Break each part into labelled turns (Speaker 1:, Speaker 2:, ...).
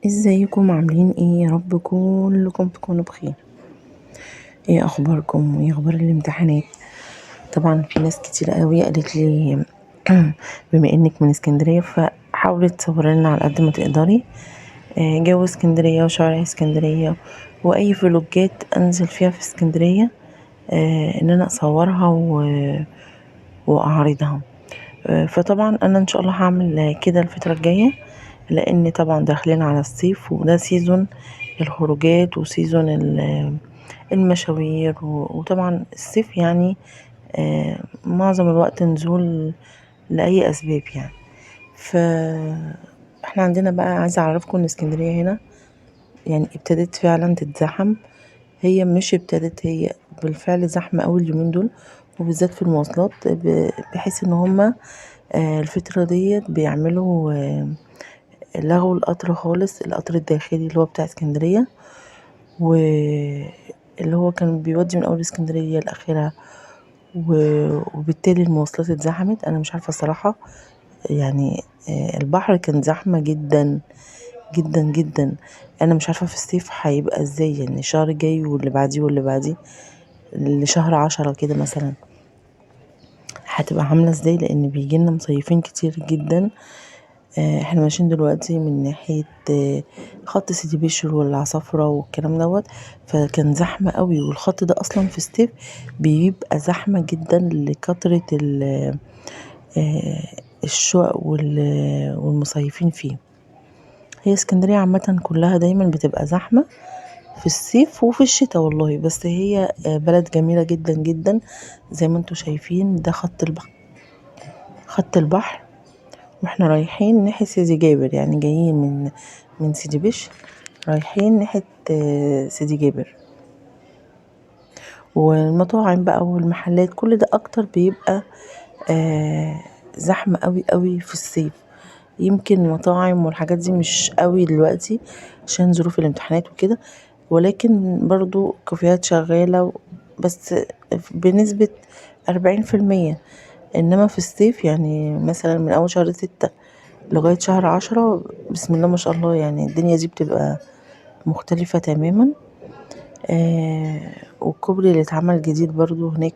Speaker 1: ازيكم عاملين ايه؟ يا رب كلكم تكونوا بخير. ايه اخباركم وايه اخبار الامتحانات؟ طبعا في ناس كتير قوي قالت لي بما انك من اسكندرية فحاولي تصوري لنا على قد ما تقدري جو اسكندرية وشوارع اسكندرية واي فلوجات انزل فيها في اسكندرية، ان انا اصورها واعرضها. فطبعا انا ان شاء الله هعمل كده الفترة الجاية، لان طبعا داخلين على الصيف وده season الخروجات و season المشاوير، وطبعا الصيف يعني معظم الوقت نزول لأي أسباب يعني. فاحنا عندنا بقى، عايزة أعرفكم إن اسكندرية هنا يعني ابتدت فعلا تتزحم. هي مش ابتدت، هي بالفعل زحمة أوي اليومين دول، وبالذات في المواصلات، بحيث إن هما الفترة ديت بيعملوا لغوا القطر خالص، القطر الداخلي اللي هو بتاع اسكندرية، واللي هو كان بيودي من أول اسكندرية لآخرها، وبالتالي المواصلات اتزحمت. أنا مش عارفة الصراحة يعني، البحر كان زحمة جدا جدا جدا. أنا مش عارفة في الصيف هيبقى ازاي، يعني الشهر الجاي واللي بعديه واللي بعديه لشهر 10 كده مثلا هتبقى عاملة ازاي، لأن بيجيلنا مصيفين كتير جدا. احنا ماشيين دلوقتي من ناحية خط سيدي بشر والعصافرة والكلام دوت، فكان زحمة قوي. والخط ده أصلا في الصيف بيبقى زحمة جدا لكثرة الشقق والمصيفين فيه. هي اسكندرية عامة كلها دايما بتبقى زحمة في الصيف وفي الشتاء والله، بس هي بلد جميلة جدا جدا زي ما انتم شايفين. ده خط البحر، خط البحر، واحنا رايحين ناحية سيدي جابر، يعني جايين من سيدي بشر رايحين ناحية سيدي جابر. والمطاعم بقى والمحلات كل ده اكتر بيبقى زحمة قوي قوي في الصيف. يمكن المطاعم والحاجات دي مش قوي دلوقتي عشان ظروف الامتحانات وكده، ولكن برضو كافيهات شغالة بس بنسبة 40%. إنما في الصيف يعني مثلا من أول شهر 6 لغاية شهر 10 بسم الله ما شاء الله، يعني الدنيا دي بتبقى مختلفة تماما. والكوبري اللي اتعمل جديد برضو هناك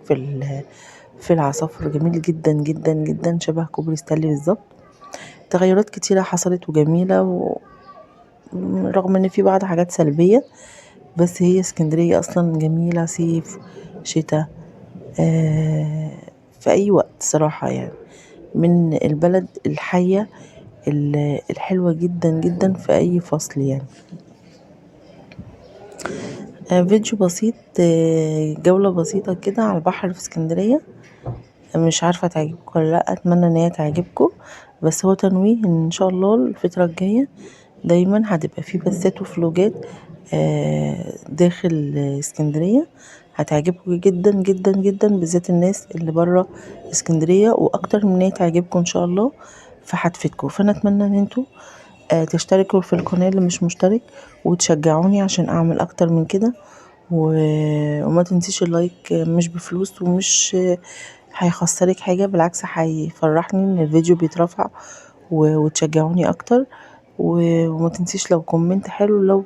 Speaker 1: في العصافرة جميل جدا جدا جدا، شبه كوبري ستانلي بالظبط. تغيرات كتيرة حصلت وجميلة، رغم ان في بعض حاجات سلبية، بس هي اسكندرية اصلا جميلة صيف شتاء، في اي وقت صراحة، يعني من البلد الحية الحلوة جدا جدا في اي فصل يعني. فيديو بسيط، جولة بسيطة كده على البحر في اسكندرية. مش عارفة تعجبكم ولا لا، اتمنى ان هي تعجبكم، بس هو تنويه ان شاء الله الفترة الجاية دايما هتبقى في بثات وفلوجات داخل اسكندرية، هتعجبكم جدا جدا جدا، بالذات الناس اللي بره اسكندرية، واكتر من ان هي تعجبكم ان شاء الله فهتفيدكم. فانا اتمنى ان انتوا تشتركوا في القناة اللي مش مشترك، وتشجعوني عشان اعمل اكتر من كده. وما تنسيش اللايك، مش بفلوس ومش هيخسرك حاجة، بالعكس هيفرحني ان الفيديو بيترفع وتشجعوني اكتر. وما تنسيش لو comment حلو، لو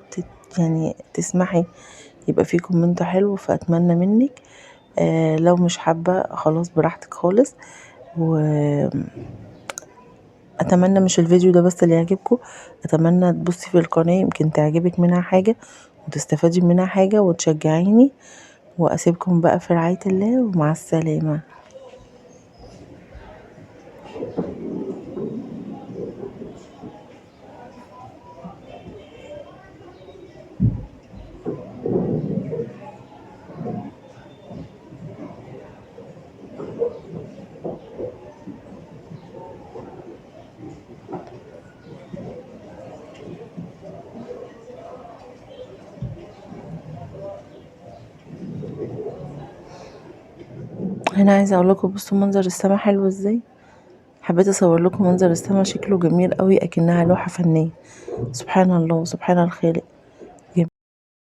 Speaker 1: تسمحي يبقى في comment حلو، فاتمنى منك. لو مش حابة خلاص براحتك خالص. و اتمنى مش الفيديو ده بس اللي يعجبكم، اتمنى تبصي في القناة يمكن تعجبك منها حاجة وتستفادي منها حاجة وتشجعيني. واسيبكم بقى في رعاية الله، ومع السلامة. هنا عايزه اقول لكم بصوا منظر السما حلو ازاي، حبيت اصور لكم منظر السما، شكله جميل قوي اكنها لوحة فنية. سبحان الله سبحان الخالق.